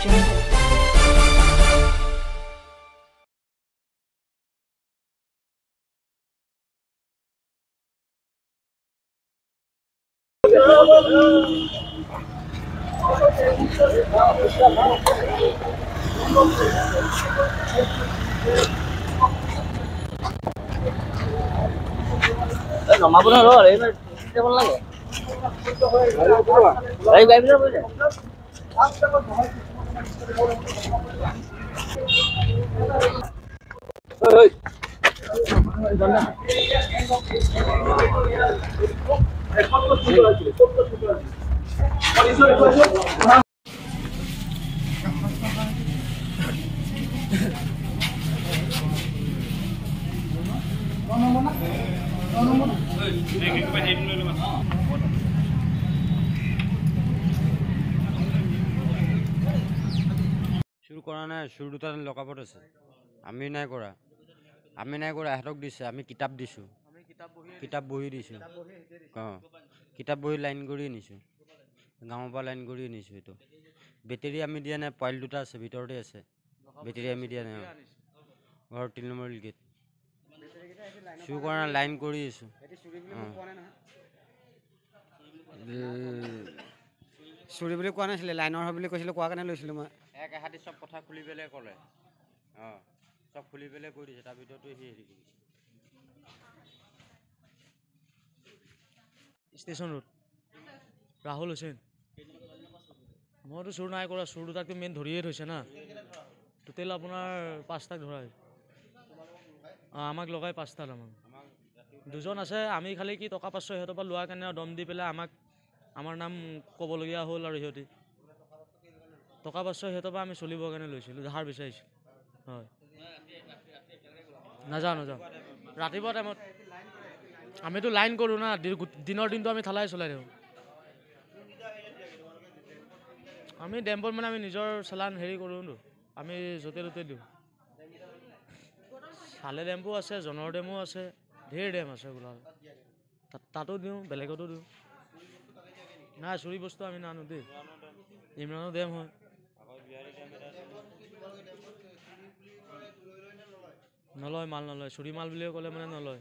Jungle. নমাব নহয় যাব নালাগে। চুৰ কৰা নাই, চুৰ দুটা লকআপত আছে। আমি নাই কৰা, আমি নাই কৰা, এহঁতক দিছে। আমি কিতাপ দিছোঁ, কিতাপ বহি দিছোঁ। অঁ, কিতাপ বহি লাইন কৰি আনিছোঁ, গাঁৱৰ পৰা লাইন কৰি আনিছোঁ। এইটো বেটেৰী আমি দিয়া নাই, পোৱালি দুটা আছে ভিতৰতে আছে, বেটেৰী আমি দিয়া নাই। ঘৰ 3 নম্বৰ গেট। চুৰ কৰা নাই, লাইন কৰি আছোঁ। অঁ, চুৰি বুলি কোৱা নাছিলে, লাইনৰ হয় বুলি কৈছিলোঁ, কোৱা কাৰণে লৈছিলোঁ মই। এক এহাতি চব কথা খুলি পেলাই ক'লে, অঁ, চব খুলি পেলাই কৈ দিছে। তাৰ ভিতৰতো সি হেৰি কৰিছে। Station road, Rahul Hussain. মইতো চুৰ নাই কৰা, চুৰ দুটাকতো মেইন ধৰিয়ে থৈছে না। টোটেল আপোনাৰ 5টাক ধৰা হৈছে। অঁ, আমাক লগাই 5টাত আমাৰ দুজন আছে। আমি খালি কি টকা 500 সিহঁতৰ পৰা লোৱাৰ কাৰণে দম দি পেলাই আমাক আমাৰ নাম ক'বলগীয়া হ'ল। আৰু সিহঁতি টকা 500 সিহঁতৰ পৰা আমি চলিবৰ কাৰণে লৈছিলোঁ, ধাৰ বিচাৰিছিলোঁ। হয়, নাযাওঁ নাযাওঁ। ৰাতিপুৱা টাইমত আমিতো লাইন কৰোঁ না, দিনৰ দিনটো আমি থালাই চলাই থাকোঁ। আমি ডেম্পত মানে আমি নিজৰ চালান হেৰি কৰোঁতো, আমি য'তে ত'তে দিওঁ। চালে ডেম্পো আছে, জনৰ ডেমো আছে, ঢেৰ ডেম আছে গোলাঘাট। তাতো দিওঁ, বেলেগতো দিওঁ। নাই, চুৰি বস্তু আমি নানো দেই। ইমৰানো ডেম হয়, নলয় মাল, নলয়। চুৰি মাল বুলিয়ে ক'লে মানে নলয়।